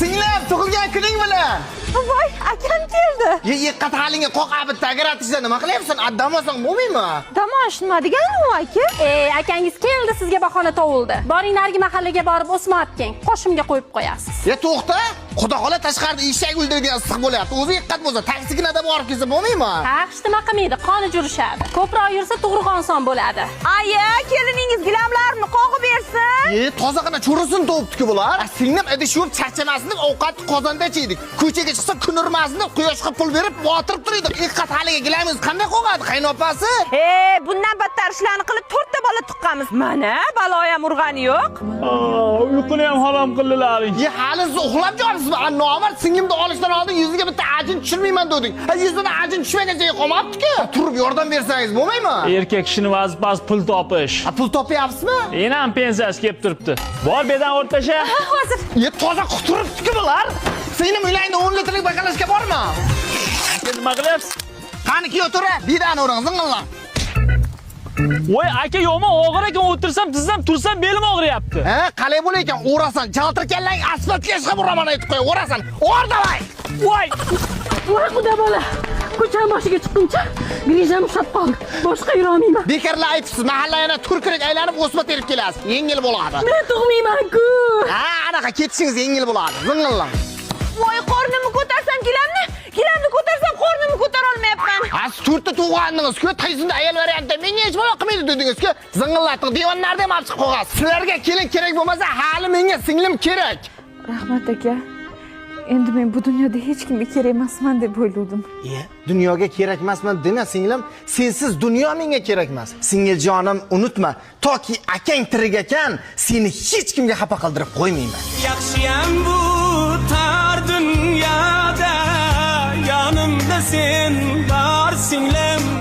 Singlim, tug'ilgan kuning bilan. Voy, akam keldi. Ye, yeqqat halinga qoq bitta agratishda nima qilyapsan? Dam olsang bo'lmaymi? Dam olish nima degani u, aka? E, akangiz keldi, sizga bahona topildi. Boring, narigi mahallaga borib o'sma olib keling. Qoshimga qo'yib qo'yasiz. Ye, to'xta. Xudo xola, tashqarida eshak o'ldiradigan issiq bo'lyapti. O'zi yeqqat bo'lsa, taksiginada borib kelsa bo'lmaymi? Ha, hech nima qilmaydi, qoni jurishadi. Ko'proq yursa tug'ruq oson bo'ladi. Aya, keliningiz gilamlarni qog'ib bersin. E, tozagina cho'risini topibdi-ku bular. Singlim idish yuvib charchamasin deb ovqatni qozonda ichaydik. Ko'chaga chiqsa kun urmasin deb quyoshga pul berib botirib turdik. Yeqqat haliga gilamingiz qanday qo'g'adi, qaynopasi? E, bundan battar ishlarni qilib to'rtta bola tuqqanmiz. Mana, balo ham urg'ani yo'q. Uyquni ham harom qildilaring. Ye, hali siz uxlab yotibsizmi? A, nomard, singlimni olishdan oldin yuziga bitta ajin tushirmayman deding. Ha, yuzidan ajin tushmagancha qolmabdi-ku. Turib yordam bersangiz bo'lmaymi? Erkak kishini vazifasi pul topish. Ha, pul topyapsizmi? Enam pensiyasi kelib turibdi. Bor, bedan o'rtasha. Hozir. Ye, toza quturibdi-ku bular. Singlim, uylarida 10 litrlik bakalashka bormi? Aka, nima qilyapsiz? Qani, kuyov, tura, bedani uring, zing'illang. Voy, aka, yomon og'ir ekan, o'tirsam tizzam, tursam belim og'riyapti. Ha, qalay bo'lar ekan, o'rasan, jaltir kallang asfaltga ishqab uraman, aytib qo'y, o'rasan. O'r, давай. Voy! Voy, xudo bola. Ko'chani boshiga chiqquncha grijam ushlab qoldi. Boshqa yurolmayman. Bekorlar aytibsiz, mahalla yana turkirak aylanib o'sma terib kelasiz. Yengil bo'ladi. Men tug'mayman-ku. Ha, anaqa ketishingiz yengil bo'ladi. Zing'illang. Voy, qornimni ko'tarsam gilamni, gilamni ko'tarsam qornimni ko'tara olmayapman. Ha, siz to'rtta tug'gandingiz-ku, taysinda ayol variantda menga hech balo qilmaydi dedingiz-ku. Zing'illatdi, divanlarda ham olib chiqib qo'yasiz. Sizlarga kelin kerak bo'lmasa, hali menga singlim kerak. Rahmat, aka. Endi men bu dunyoda hech kimga kerak emasman deb o'ylovdim. Iye, dunyoga kerak emasman dema, singlim. Sensiz dunyo menga kerak emas. Singiljonim, unutma, toki akang tirik ekan, seni hech kimga xafa qildirib qo'ymayman. Yaxshiyam bu tor dunyoda yonimda sen bor, singlim.